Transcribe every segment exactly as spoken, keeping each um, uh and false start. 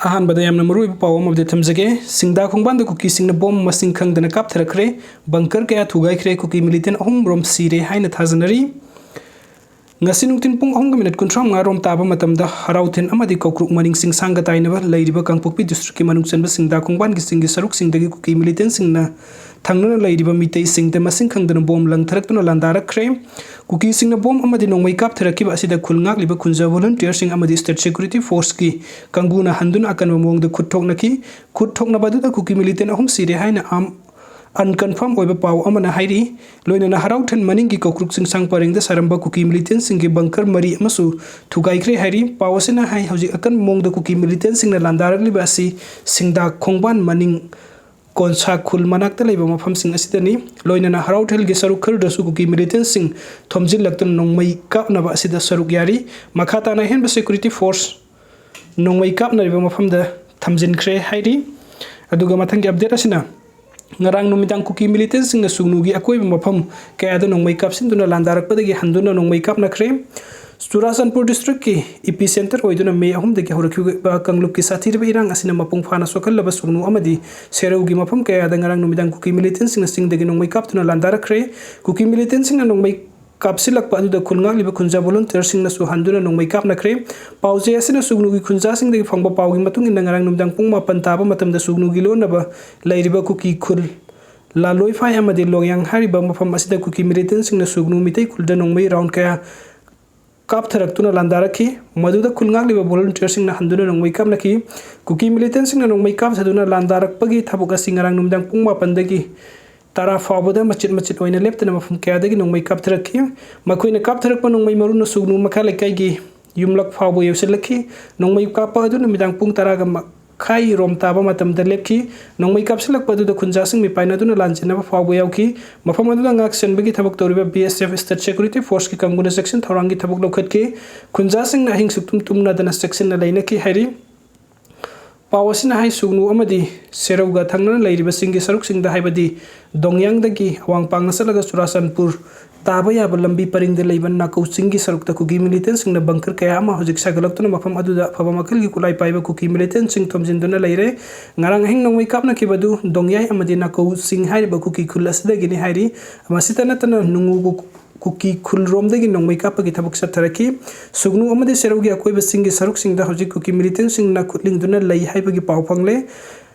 ꯑꯍꯥꯟꯕꯗ ꯌꯥꯝꯅ ꯃꯔꯨꯑꯣꯏꯕ ꯄꯥꯎ ꯑꯃ update ꯊꯝꯖꯒꯦ꯫ ꯁꯤꯡꯗꯥ ꯈꯣꯡꯕꯥꯟꯗ ꯀꯨꯀꯤꯁꯤꯡꯅ ꯕꯣꯝ ꯃꯁꯤꯡ ꯈꯪꯗꯅ ꯀꯥꯞꯊꯔꯛꯈ꯭ꯔꯦ꯫ ꯕꯪꯀꯔ ꯀꯌꯥ ꯊꯨꯒꯥꯏꯈ꯭ꯔꯦ꯫ ꯀꯨꯀꯤ ꯃꯤꯂꯤꯇꯦꯟ ꯑꯍꯨꯝ ꯔꯣꯝ ꯁꯤꯔꯦ ꯍꯥꯏꯅ ꯊꯥꯖꯅꯔꯤ꯫ ꯉꯁꯤ ꯅꯨꯡꯊꯤꯜ ꯄꯨꯡ ꯑꯍꯨꯝꯒ ꯃꯤꯅꯤꯠ ꯀꯨꯟꯊ꯭ꯔꯥ ꯃꯉꯥ ꯔꯣꯝ ꯇꯥꯕ ꯃꯇꯝꯗ ꯍꯔꯥꯎꯊꯦꯟ ꯑꯃꯗꯤ ꯀꯧꯀ꯭ꯔꯨꯛ ꯃꯅꯤꯡ ꯆꯤꯡꯁꯥꯡꯒ ꯇꯥꯏꯅꯕ ꯂꯩꯔꯤꯕ ꯀꯥꯡꯄꯣꯛꯄꯤ district ꯀꯤ ꯃꯅꯨꯡ ꯆꯟꯕ ꯁꯤꯡꯗꯥ ꯈꯣꯡꯕꯥꯟꯒꯤ ꯆꯤꯡꯒꯤ ꯁꯔꯨꯛꯁꯤꯡꯗꯒꯤ ꯀꯨꯀꯤ ꯃꯤꯂꯤꯇꯦꯟꯁꯤꯡꯅ ꯊꯪꯅꯅ ꯂꯩꯔꯤꯕ ꯃꯤꯇꯩꯁꯤꯡꯗ ꯃꯁꯤꯡ ꯈꯪꯗꯅ ꯕꯣꯝ ꯂꯪꯊꯔꯛꯇꯨꯅ ꯂꯥꯟꯗꯥꯔꯛꯈ꯭ꯔꯦ꯫ ꯀꯨꯀꯤꯁꯤꯡꯅ ꯕꯣꯝ ꯑꯃꯗꯤ ꯅꯣꯡꯃꯩ ꯀꯥꯞꯊꯔꯛꯈꯤꯕ ꯑꯁꯤꯗ ꯈꯨꯜ ꯉꯥꯛꯂꯤꯕ ꯈꯨꯟꯖꯥ volunteer ꯁꯤꯡ ꯑꯃꯗꯤ state security force ꯀꯤ ꯀꯥꯡꯕꯨꯅ ꯍꯟꯗꯨꯅ ꯑꯀꯟꯕ ꯃꯑꯣꯡꯗ ꯈꯨꯠ ꯊꯣꯛꯅꯈꯤ꯫ ꯈꯨꯠ ꯊꯣꯛꯅꯕ ꯑꯗꯨꯗ ꯀꯨꯀꯤ ꯃꯤꯂꯤꯇꯦꯟ ꯑꯍꯨꯝ ꯁꯤꯔꯦ ꯍꯥꯏꯅ ꯑꯥꯝ unconfirm ꯑꯣꯏꯕ ꯄꯥꯎ ꯑꯃꯅ ꯍꯥꯏꯔꯤ꯫ ꯂꯣꯏꯅꯅ ꯍꯔꯥꯎꯊꯦꯟ ꯃꯅꯤꯡꯒꯤ ꯀꯧꯀ꯭ꯔꯨꯛ ꯆꯤꯡꯁꯥꯡ ꯄꯔꯦꯡꯗ ꯁꯥꯔꯝꯕ ꯀꯨꯀꯤ ꯃꯤꯂꯤꯇꯦꯟꯁꯤꯡꯒꯤ ꯕꯪꯀꯔ ꯃꯔꯤ ꯑꯃꯁꯨ ꯊꯨꯒꯥꯏꯈ꯭ꯔꯦ ꯍꯥꯏꯔꯤ꯫ ꯄꯥꯎ ꯑꯁꯤꯅ ꯍꯥꯏ, ꯍꯧꯖꯤꯛ ꯑꯀꯟꯕ ꯃꯑꯣꯡꯗ ꯀꯨꯀꯤ ꯃꯤꯂꯤꯇꯦꯟꯁꯤꯡꯅ ꯂꯥꯟꯗꯥꯔꯛꯂꯤꯕ ꯑꯁꯤ ꯁꯤꯡꯗꯥ ꯈꯣꯡꯕꯥꯟ ꯃꯅꯤꯡ ꯀꯣꯟꯁꯥ ꯈꯨꯜ ꯃꯅꯥꯛꯇ ꯂꯩꯕ ꯃꯐꯝꯁꯤꯡ ꯑꯁꯤꯗꯅꯤ꯫ ꯂꯣꯏꯅꯅ ꯍꯔꯥꯎꯊꯦꯟꯒꯤ ꯁꯔꯨꯛ ꯈꯔꯗꯁꯨ ꯀꯨꯀꯤ ꯃꯤꯂꯤꯇꯦꯟꯁꯤꯡ ꯊꯣꯝꯖꯤꯜꯂꯛꯇꯨꯅ ꯅꯣꯡꯃꯩ ꯀꯥꯞꯅꯕ ꯑꯁꯤꯗ ꯁꯔꯨꯛ ꯌꯥꯔꯤ꯫ ꯃꯈꯥ ꯇꯥꯅ ꯑꯍꯦꯟꯕ security force ꯅꯣꯡꯃꯩ ꯀꯥꯞꯅꯔꯤꯕ ꯃꯐꯝꯗ ꯊꯝꯖꯤꯟꯈ꯭ꯔꯦ ꯍꯥꯏꯔꯤ꯫ ꯑꯗꯨꯒ ꯃꯊꯪꯒꯤ update ꯑꯁꯤꯅ ꯉꯔꯥꯡ ꯅꯨꯃꯤꯗꯥꯡ ꯀꯨꯀꯤ ꯃꯤꯂꯤꯇꯦꯟꯁꯤꯡꯅ ꯁꯨꯒꯅꯨꯒꯤ ꯑꯀꯣꯏꯕ ꯃꯐꯝ ꯀꯌꯥꯗ ꯅꯣꯡꯃꯩ ꯀꯥꯞꯁꯤꯟꯗꯨꯅ ꯂꯥꯟꯗꯥꯔꯛꯄꯗꯒꯤ ꯍꯟꯗꯨꯅ ꯅꯣꯡꯃꯩ ꯀꯥꯞꯅꯈ꯭ꯔꯦ꯫ ꯆꯨꯔꯥꯆꯥꯟꯄꯨꯔ district ꯀꯤ epicenter ꯑꯣꯏꯗꯨꯅ ꯃꯦ ꯑꯍꯨꯝꯗꯒꯤ ꯍꯧꯔꯛꯈꯤꯕ ꯀꯥꯡꯂꯨꯞꯀꯤ ꯁꯥꯊꯤꯔꯕ ꯏꯔꯥꯡ ꯑꯁꯤꯅ ꯃꯄꯨꯡ ꯐꯥꯅ ꯁꯣꯛꯍꯜꯂꯕ ꯁꯨꯒꯅꯨ ꯑꯃꯗꯤ ꯁꯦꯔꯧꯒꯤ ꯃꯐꯝ ꯀꯌꯥꯗ ꯉꯔꯥꯡ ꯅꯨꯃꯤꯗꯥꯡ ꯀꯨꯀꯤ ꯃꯤꯂꯤꯇꯦꯟꯁꯤꯡꯅ ꯆꯤꯡꯗꯒꯤ ꯅꯣꯡꯃꯩ ꯀꯥꯞꯇꯨꯅ ꯂꯥꯟꯗꯥꯔꯛꯈ꯭ꯔꯦ꯫ ꯀꯨꯀꯤ ꯃꯤꯂꯤꯇꯦꯟꯁꯤꯡꯅ ꯅꯣꯡꯃꯩ ꯀꯥꯞꯁꯤꯜꯂꯛꯄ ꯑꯗꯨꯗ ꯈꯨꯜ ꯉꯥꯛꯂꯤꯕ ꯈꯨꯟꯖꯥ volunteer ꯁꯤꯡꯅꯁꯨ ꯍꯟꯗꯨꯅ ꯅꯣꯡꯃꯩ ꯀꯥꯞꯅꯈ꯭ꯔꯦ꯫ ꯄꯥꯎꯆꯦ ꯑꯁꯤꯅ ꯁꯨꯒꯅꯨꯒꯤ ꯈꯨꯟꯖꯥꯁꯤꯡꯗꯒꯤ ꯐꯪꯕ ꯄꯥꯎꯒꯤ ꯃꯇꯨꯡ ꯏꯟꯅ ꯉꯔꯥꯡ ꯅꯨꯃꯤꯗꯥꯡ ꯄꯨꯡ ꯃꯥꯄꯟ ꯇꯥꯕ ꯃꯇꯝꯗ ꯁꯨꯒꯅꯨꯒꯤ ꯂꯣꯟꯅꯕ ꯂꯩꯔꯤꯕ ꯀꯨꯀꯤ ꯈꯨꯜ ꯂꯥꯂꯣꯏꯐꯥꯏ ꯑꯃꯗꯤ ꯂꯣꯡꯌꯥꯡ ꯍꯥꯏꯔꯤꯕ ꯃꯐꯝ ꯑꯁꯤꯗ ꯀꯨꯀꯤ ꯃꯤꯂꯤꯇꯦꯟꯁꯤꯡꯅ ꯁꯨꯒꯅꯨ ꯃꯤꯇꯩ ꯈꯨꯜꯗ ꯅꯣꯡꯃꯩ round ꯀꯌꯥ ꯀꯥꯞꯊꯔꯛꯇꯨꯅ ꯂꯥꯟꯗꯥꯔꯛꯈꯤ꯫ ꯃꯗꯨꯗ ꯈꯨꯜ ꯉꯥꯛꯂꯤꯕ volunteer ꯁꯤꯡꯅ ꯍꯟꯗꯨꯅ ꯅꯣꯡꯃꯩ ꯀꯥꯞꯅꯈꯤ꯫ ꯀꯨꯀꯤ ꯃꯤꯂꯤꯇꯦꯟꯁꯤꯡꯅ ꯅꯣꯡꯃꯩ ꯀꯥꯞꯊꯗꯨꯅ ꯂꯥꯟꯗꯥꯔꯛꯄꯒꯤ ꯊꯕꯛ ꯑꯁꯤ ꯉꯔꯥꯡ ꯅꯨꯃꯤꯗꯥꯡ ꯄꯨꯡ ꯃꯥꯄꯟꯗꯒꯤ ꯇꯔꯥ ꯐꯥꯎꯕꯗ ꯃꯆꯤꯠ ꯃꯆꯤꯠ ꯑꯣꯏꯅ ꯂꯦꯞꯇꯅ ꯃꯐꯝ ꯀꯌꯥꯗꯒꯤ ꯅꯣꯡꯃꯩ ꯀꯥꯞꯊꯔꯛꯈꯤ꯫ ꯃꯈꯣꯏꯅ ꯀꯥꯞꯊꯔꯛꯄ ꯅꯣꯡꯃꯩ ꯃꯔꯨꯅ ꯁꯨꯒꯅꯨ ꯃꯈꯥ ꯂꯩꯀꯥꯏꯒꯤ ꯌꯨꯝꯂꯛ ꯐꯥꯎꯕ ꯌꯧꯁꯤꯜꯂꯛꯈꯤ꯫ ꯅꯣꯡꯃꯩ ꯀꯥꯞꯄ ꯑꯗꯨ ꯅꯨꯃꯤꯗꯥꯡ ꯄꯨꯡ ꯇꯔꯥꯒ ꯃꯈꯥꯏ ꯔꯣꯝ ꯇꯥꯕ ꯃꯇꯝꯗ ꯂꯦꯞꯈꯤ꯫ ꯅꯣꯡꯃꯩ ꯀꯥꯞꯁꯤꯜꯂꯛꯄ ꯑꯗꯨꯗ ꯈꯨꯟꯖꯥꯁꯤꯡ ꯃꯤꯄꯥꯏꯅꯗꯨꯅ ꯂꯥꯟꯖꯦꯟꯅꯕ ꯐꯥꯎꯕ ꯌꯥꯎꯈꯤ꯫ ꯃꯐꯝ ꯑꯗꯨꯗ ꯉꯥꯛ ꯁꯦꯟꯕꯒꯤ ꯊꯕꯛ ꯇꯧꯔꯤꯕ B S F state security force ꯀꯤ ꯀꯥꯡꯕꯨꯅ ꯆꯦꯛꯁꯤꯟ ꯊꯧꯔꯥꯡꯒꯤ ꯊꯕꯛ ꯂꯧꯈꯠꯈꯤ꯫ ꯈꯨꯟꯖꯥꯁꯤꯡꯅ ꯑꯍꯤꯡ ꯁꯨꯛꯇꯨꯝ ꯇꯨꯝꯅꯗꯅ ꯆꯦꯛꯁꯤꯟꯅ ꯂꯩꯅꯈꯤ ꯍꯥꯏꯔꯤ꯫ ꯄꯥꯎ ꯑꯁꯤꯅ ꯍꯥꯏ, ꯁꯨꯒꯅꯨ ꯑꯃꯗꯤ ꯁꯦꯔꯧꯒ ꯊꯪꯅꯅ ꯂꯩꯔꯤꯕ ꯆꯤꯡꯒꯤ ꯁꯔꯨꯛꯁꯤꯡꯗ, ꯍꯥꯏꯕꯗꯤ ꯗꯣꯡꯌꯥꯡꯗꯒꯤ ꯑꯋꯥꯡ ꯄꯥꯡꯅ ꯆꯠꯂꯒ ꯆꯨꯔꯥꯆꯥꯟꯄꯨꯔ ꯇꯥꯕ ꯌꯥꯕ ꯂꯝꯕꯤ ꯄꯔꯤꯡꯗ ꯂꯩꯕ ꯅꯥꯀꯧ ꯆꯤꯡꯒꯤ ꯁꯔꯨꯛꯇ ꯀꯨꯀꯤ militantꯁꯤꯡꯅ bunker ꯀꯌꯥ ꯑꯃ ꯍꯧꯖꯤꯛ ꯁꯥꯒꯠꯂꯛꯇꯨꯅ ꯃꯐꯝ ꯑꯗꯨꯗ ꯑꯐꯕ ꯃꯈꯜꯒꯤ ꯈꯨꯠꯂꯥꯏ ꯄꯥꯏꯕ ꯀꯨꯀꯤ militantꯁꯤꯡ ꯊꯣꯝꯖꯤꯟꯗꯨꯅ ꯂꯩꯔꯦ꯫ ꯉꯔꯥꯡ ꯑꯍꯤꯡ ꯅꯣꯡꯃꯩ ꯀꯥꯞꯅꯈꯤꯕ ꯑꯗꯨ ꯗꯣꯡꯌꯥꯏ ꯑꯃꯗꯤ ꯅꯥꯀꯧ ꯆꯤꯡ ꯍꯥꯏꯔꯤꯕ ꯀꯨꯀꯤ ꯈꯨꯜ ꯑꯁꯤꯗꯒꯤꯅꯤ ꯍꯥꯏꯔꯤ꯫ ꯃꯁꯤꯇ ꯅꯠꯇꯅ ꯅꯨꯡꯉꯨ ꯀꯨꯀꯤ ꯈꯨꯜꯔꯣꯝꯗꯒꯤ ꯅꯣꯡꯃꯩ ꯀꯥꯞꯄꯒꯤ ꯊꯕꯛ ꯆꯠꯊꯔꯛꯈꯤ꯫ ꯁꯨꯒꯅꯨ ꯑꯃꯗꯤ ꯁꯦꯔꯧꯒꯤ ꯑꯀꯣꯏꯕꯁꯤꯡꯒꯤ ꯁꯔꯨꯛꯁꯤꯡꯗ ꯍꯧꯖꯤꯛ ꯀꯨꯀꯤ militantꯁꯤꯡꯅ ꯈꯨꯠꯂꯤꯡꯗꯨꯅ ꯂꯩ ꯍꯥꯏꯕꯒꯤ ꯄꯥꯎ ꯐꯪꯂꯦ꯫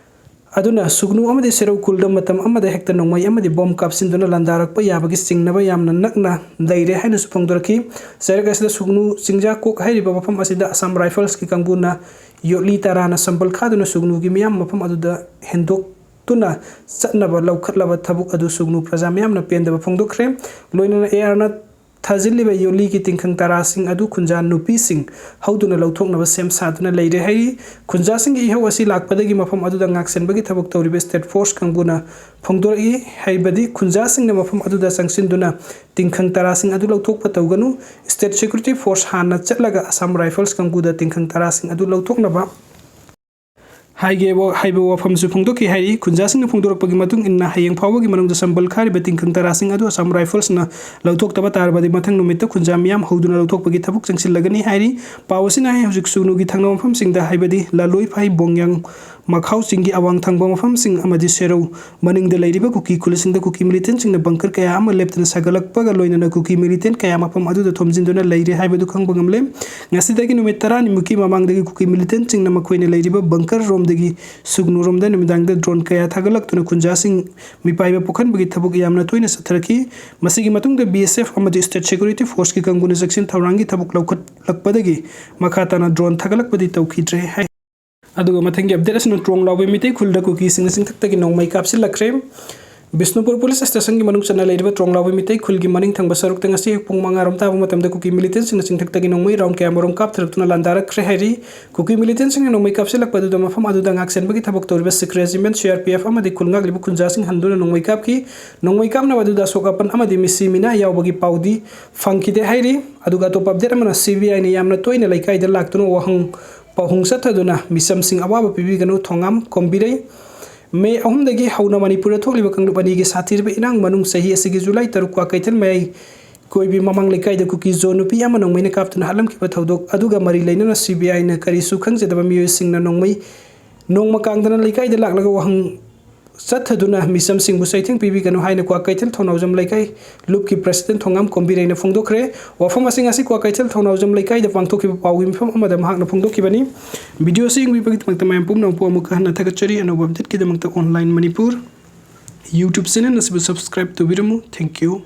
ꯑꯗꯨꯅ ꯁꯨꯒꯅꯨ ꯑꯃꯗꯤ ꯁꯦꯔꯧ ꯈꯨꯜꯗ ꯃꯇꯝ ꯑꯃꯗ ꯍꯦꯛꯇ ꯅꯣꯡꯃꯩ ꯑꯃꯗꯤ bomb ꯀꯥꯞꯁꯤꯟꯗꯨꯅ ꯂꯥꯟꯗꯥꯔꯛꯄ ꯌꯥꯕꯒꯤ ꯆꯤꯡꯅꯕ ꯌꯥꯝꯅ ꯅꯛꯅ ꯂꯩꯔꯦ ꯍꯥꯏꯅꯁꯨ ꯐꯣꯡꯗꯣꯔꯛꯈꯤ꯫ ꯆꯩꯔꯛ ꯑꯁꯤꯗ ꯁꯨꯒꯅꯨ ꯆꯤꯡꯖꯥꯀꯣꯛ ꯍꯥꯏꯔꯤꯕ ꯃꯐꯝ ꯑꯁꯤꯗ Assam Riflesꯀꯤ ꯀꯥꯡꯕꯨꯅ ꯌꯣꯠꯂꯤ ꯇꯔꯥꯅ ꯁꯝꯕꯜ ꯈꯥꯗꯨꯅ ꯁꯨꯒꯅꯨꯒꯤ ꯃꯤꯌꯥꯝ ꯃꯐꯝ ꯑꯗꯨꯗ ꯍꯦꯟꯗꯣꯛꯇꯨꯅ ꯆꯠꯅꯕ ꯂꯧꯈꯠꯂꯕ ꯊꯕꯛ ꯑꯗꯨ ꯁꯨꯒꯅꯨ ꯄ꯭ꯔꯖꯥ ꯃꯤꯌꯥꯝꯅ ꯄꯦꯟꯗꯕ ꯐꯣꯡꯗꯣꯛꯈ꯭ꯔꯦ꯫ ꯂꯣꯏꯅꯅ ARꯅ ꯊꯥꯖꯤꯜꯂꯤꯕ ꯌꯣꯠꯂꯤꯒꯤ ꯇꯤꯡꯈꯪ ꯇꯔꯥꯁꯤꯡ ꯑꯗꯨ ꯈꯨꯟꯖꯥ ꯅꯨꯄꯤꯁꯤꯡ ꯍꯧꯗꯨꯅ ꯂꯧꯊꯣꯛꯅꯕ ꯁꯦꯝ ꯁꯥꯗꯨꯅ ꯂꯩꯔꯦ ꯍꯥꯏꯔꯤ꯫ ꯈꯨꯟꯖꯥꯁꯤꯡꯒꯤ ꯏꯍꯧ ꯑꯁꯤ ꯂꯥꯛꯄꯗꯒꯤ ꯃꯐꯝ ꯑꯗꯨꯗ ꯉꯥꯛꯁꯦꯟꯕꯒꯤ ꯊꯕꯛ ꯇꯧꯔꯤꯕ state force ꯀꯥꯡꯕꯨꯅ ꯐꯣꯡꯗꯣꯔꯛꯏ꯫ ꯍꯥꯏꯕꯗꯤ ꯈꯨꯟꯖꯥꯁꯤꯡꯅ ꯃꯐꯝ ꯑꯗꯨꯗ ꯆꯪꯁꯤꯟꯗꯨꯅ ꯇꯤꯡꯈꯪ ꯇꯔꯥꯁꯤꯡ ꯑꯗꯨ ꯂꯧꯊꯣꯛꯄ ꯇꯧꯒꯅꯨ꯫ State security force ꯍꯥꯟꯅ ꯆꯠꯂꯒ Assam Rifles ꯀꯥꯡꯕꯨꯗ ꯇꯤꯡꯈꯪ ꯇꯔꯥꯁꯤꯡ ꯑꯗꯨ ꯂꯧꯊꯣꯛꯅꯕ ꯍꯥꯏꯒꯦ ꯋꯥ-, ꯍꯥꯏꯕ ꯋꯥꯐꯝꯁꯨ ꯐꯣꯡꯗꯣꯛꯈꯤ ꯍꯥꯏꯔꯤ꯫ ꯈꯨꯟꯖꯥꯁꯤꯡꯅ ꯐꯣꯡꯗꯣꯔꯛꯄꯒꯤ ꯃꯇꯨꯡ ꯏꯟꯅ ꯍꯌꯦꯡ ꯐꯥꯎꯕꯒꯤ ꯃꯅꯨꯡꯗ ꯁꯝꯕꯜ ꯈꯥꯔꯤꯕ ꯇꯤꯡꯈꯪ ꯇꯔꯥꯁꯤꯡ ꯑꯗꯨ Assam Riflesꯅ ꯂꯧꯊꯣꯛꯇꯕ ꯇꯥꯔꯕꯗꯤ ꯃꯊꯪ ꯅꯨꯃꯤꯠꯇ ꯈꯨꯟꯖꯥ ꯃꯤꯌꯥꯝ ꯍꯧꯗꯨꯅ ꯂꯧꯊꯣꯛꯄꯒꯤ ꯊꯕꯛ ꯆꯪꯁꯤꯜꯂꯒꯅꯤ ꯍꯥꯏꯔꯤ꯫ ꯄꯥꯎ ꯑꯁꯤꯅ ꯍꯧꯖꯤꯛ ꯁꯨꯒꯅꯨꯒꯤ ꯊꯪꯅꯕ ꯃꯐꯝꯁꯤꯡꯗ ꯍꯥꯏꯕꯗꯤ ꯂꯥꯂꯣꯏ ꯐꯥꯏ, ꯕꯣꯡꯌꯥꯡ, ꯃꯈꯥꯎ ꯆꯤꯡꯒꯤ ꯑꯋꯥꯡ ꯊꯪꯕ ꯃꯐꯝꯁꯤꯡ ꯑꯃꯗꯤ ꯁꯦꯔꯧ ꯃꯅꯤꯡꯗ ꯂꯩꯔꯤꯕ ꯀꯨꯀꯤ ꯈꯨꯜꯁꯤꯡꯗ ꯀꯨꯀꯤ militantꯁꯤꯡꯅ bunker ꯀꯌꯥ ꯑꯃ ꯂꯦꯞꯇꯅ ꯁꯥꯒꯠꯂꯛꯄꯒ ꯂꯣꯏꯅꯅ ꯀꯨꯀꯤ militant ꯀꯌꯥ ꯃꯐꯝ ꯑꯗꯨꯗ ꯊꯣꯝꯖꯤꯟꯗꯨꯅ ꯂꯩꯔꯦ ꯍꯥꯏꯕꯗꯨ ꯈꯪꯕ ꯉꯝꯂꯦ꯫ ꯉꯁꯤꯗꯒꯤ ꯅꯨꯃꯤꯠ ꯇꯔꯥꯅꯤꯃꯨꯛꯀꯤ ꯃꯃꯥꯡꯗꯒꯤ ꯀꯨꯀꯤ militantꯁꯤꯡꯅ ꯃꯈꯣꯏꯅ ꯂꯩꯔꯤꯕ bunkerꯔꯣꯝꯗꯒꯤ ꯁꯨꯒꯅꯨꯔꯣꯝꯗ ꯅꯨꯃꯤꯗꯥꯡꯗ drone ꯀꯌꯥ ꯊꯥꯒꯠꯂꯛꯇꯨꯅ ꯈꯨꯟꯖꯥꯁꯤꯡ ꯃꯤꯄꯥꯏꯕ ꯄꯣꯛꯍꯟꯕꯒꯤ ꯊꯕꯛ ꯌꯥꯝꯅ ꯇꯣꯏꯅ ꯆꯠꯊꯔꯛꯈꯤ꯫ ꯃꯁꯤꯒꯤ ꯃꯇꯨꯡꯗ BSF ꯑꯃꯗꯤ state security forceꯀꯤ ꯀꯥꯡꯕꯨꯅ ꯆꯦꯛꯁꯤꯟ ꯊꯧꯔꯥꯡꯒꯤ ꯊꯕꯛ ꯂꯧꯈꯠꯂꯛꯄꯗꯒꯤ ꯃꯈꯥ ꯇꯥꯅ drone ꯊꯥꯒꯠꯂꯛꯄꯗꯤ ꯇꯧꯈꯤꯗ꯭ꯔꯦ ꯍꯥꯏ꯫ ꯑꯗꯨꯒ ꯃꯊꯪꯒꯤ update ꯑꯁꯤꯅ ꯇ꯭ꯔꯣꯡꯂꯥꯎꯕꯤ ꯃꯤꯇꯩ ꯈꯨꯜꯗ ꯀꯨꯀꯤꯁꯤꯡꯅ ꯆꯤꯡꯊꯛꯇꯒꯤ ꯅꯣꯡꯃꯩ ꯀꯥꯞꯁꯤꯜꯂꯛꯈ꯭ꯔꯦ꯫ ꯕꯤꯁꯅꯨꯄꯨꯔ police stationꯒꯤ ꯃꯅꯨꯡ ꯆꯟꯅ ꯂꯩꯔꯤꯕ ꯇ꯭ꯔꯣꯡꯂꯥꯎꯕꯤ ꯃꯤꯇꯩ ꯈꯨꯜꯒꯤ ꯃꯅꯤꯡ ꯊꯪꯕ ꯁꯔꯨꯛꯇ ꯉꯁꯤ ꯑꯌꯨꯛ ꯄꯨꯡ ꯃꯉꯥ ꯔꯣꯝ ꯇꯥꯕ ꯃꯇꯝꯗ ꯀꯨꯀꯤ militantꯁꯤꯡꯅ ꯆꯤꯡꯊꯛꯇꯒꯤ ꯅꯣꯡꯃꯩ round ꯀꯌꯥꯃꯔꯨꯝ ꯀꯥꯞꯊꯔꯛꯇꯨꯅ ꯂꯥꯟꯗꯥꯔꯛꯈ꯭ꯔꯦ ꯍꯥꯏꯔꯤ꯫ ꯀꯨꯀꯤ militantꯁꯤꯡꯅ ꯅꯣꯡꯃꯩ ꯀꯥꯞꯁꯤꯜꯂꯛꯄ ꯑꯗꯨꯗ ꯃꯐꯝ ꯑꯗꯨꯗ ꯉꯥꯛꯁꯦꯟꯕꯒꯤ ꯊꯕꯛ ꯇꯧꯔꯤꯕ Sikh Regiment, CRPF ꯑꯃꯗꯤ ꯈꯨꯜ ꯉꯥꯛꯂꯤꯕ ꯈꯨꯟꯖꯥꯁꯤꯡ ꯍꯟꯗꯨꯅ ꯅꯣꯡꯃꯩ ꯀꯥꯞꯈꯤ꯫ ꯅꯣꯡꯃꯩ ꯀꯥꯞꯅꯕ ꯑꯗꯨꯗ ꯑꯁꯣꯛ ꯑꯄꯟ ꯑꯃꯗꯤ ꯃꯤꯁꯤ ꯃꯤꯅꯥ ꯌꯥꯎꯕꯒꯤ ꯄꯥꯎꯗꯤ ꯐꯪꯈꯤꯗꯦ ꯍꯥꯏꯔꯤ꯫ ꯑꯗꯨꯒ ꯑꯇꯣꯞꯄ update ꯑꯃꯅ CBIꯅ ꯌꯥꯝꯅ ꯇꯣꯏꯅ ꯂꯩꯀꯥꯏꯗ ꯂꯥꯛꯇꯨꯅ ꯋꯥꯍꯪ ꯄꯥꯎꯍꯪ ꯆꯠꯊꯗꯨꯅ ꯃꯤꯆꯝꯁꯤꯡ ꯑꯋꯥꯕ ꯄꯤꯕꯤꯒꯅꯨ, ꯊꯣꯉꯥꯝ ꯀꯣꯝꯕꯤꯔꯩ꯫ ꯃꯦ ꯑꯍꯨꯝꯗꯒꯤ ꯍꯧꯅ ꯃꯅꯤꯄꯨꯔꯗ ꯊꯣꯛꯂꯤꯕ ꯀꯥꯡꯂꯨꯞ ꯑꯅꯤꯒꯤ ꯁꯥꯊꯤꯔꯕ ꯏꯔꯥꯡ ꯃꯅꯨꯡ ꯆꯍꯤ ꯑꯁꯤꯒꯤ ꯖꯨꯂꯥꯏ ꯇꯔꯨꯛ ꯀ꯭ꯋꯥꯀꯩꯊꯦꯜ ꯃꯌꯥꯏ ꯀꯣꯏꯕꯤ ꯃꯃꯥꯡ ꯂꯩꯀꯥꯏꯗ ꯀꯨꯀꯤ ꯖꯣ ꯅꯨꯄꯤ ꯑꯃ ꯅꯣꯡꯃꯩꯅ ꯀꯥꯞꯇꯨꯅ ꯍꯥꯠꯂꯝꯈꯤꯕ ꯊꯧꯗꯣꯛ ꯑꯗꯨꯒ ꯃꯔꯤ ꯂꯩꯅꯅ ꯁꯤ ꯕꯤ ꯑꯥꯏꯅ ꯀꯔꯤꯁꯨ ꯈꯪꯖꯗꯕ ꯃꯤꯑꯣꯏꯁꯤꯡꯅ ꯅꯣꯡꯃꯩ ꯅꯣꯡꯃ ꯀꯥꯡꯗꯅ ꯂꯩꯀꯥꯏꯗ ꯂꯥꯛꯂꯒ ꯋꯥꯍꯪ ꯆꯠꯊꯗꯨꯅ ꯃꯤꯆꯝꯁꯤꯡꯕꯨ ꯆꯩꯊꯦꯡ ꯄꯤꯕꯤꯒꯅꯨ ꯍꯥꯏꯅ ꯀ꯭ꯋꯥꯀꯩꯊꯦꯜ ꯊꯧꯅꯥꯎꯖꯝ ꯂꯩꯀꯥꯏ ꯂꯨꯞꯀꯤ ꯄ꯭ꯔꯁꯤꯗꯦꯟ ꯊꯣꯉꯥꯝ ꯀꯣꯝꯕꯤꯔꯩꯅ ꯐꯣꯡꯗꯣꯛꯈ꯭ꯔꯦ꯫ ꯋꯥꯐꯝ ꯑꯁꯤ ꯉꯁꯤ ꯀ꯭ꯋꯥꯀꯩꯊꯦꯜ ꯊꯧꯅꯥꯎꯖꯝ ꯂꯩꯀꯥꯏꯗ ꯄꯥꯡꯊꯣꯛꯈꯤꯕ ꯄꯥꯎꯒꯤ ꯃꯤꯐꯝ ꯑꯃꯗ ꯃꯍꯥꯛꯅ ꯐꯣꯡꯗꯣꯛꯈꯤꯕꯅꯤ꯫ ꯚꯤꯗꯤꯑꯣ ꯑꯁꯤ ꯌꯦꯡꯕꯤꯕꯒꯤꯗꯃꯛꯇ ꯃꯌꯥꯝ ꯄꯨꯝꯅꯃꯛꯄꯨ ꯑꯃꯨꯛꯀ ꯍꯟꯅ ꯊꯥꯒꯠꯆꯔꯤ꯫ ꯑꯅꯧꯕ ꯑꯞꯗꯦꯠꯀꯤꯗꯃꯛꯇ ꯑꯣꯟꯂꯥꯏꯟ ꯃꯅꯤꯄꯨꯔ YouTube ꯆꯦꯅꯦꯜ ꯑꯁꯤꯕꯨ ꯁꯕꯁꯀ꯭ꯔꯥꯏꯕ ꯇꯧꯕꯤꯔꯝꯃꯨ꯫ Thank you꯫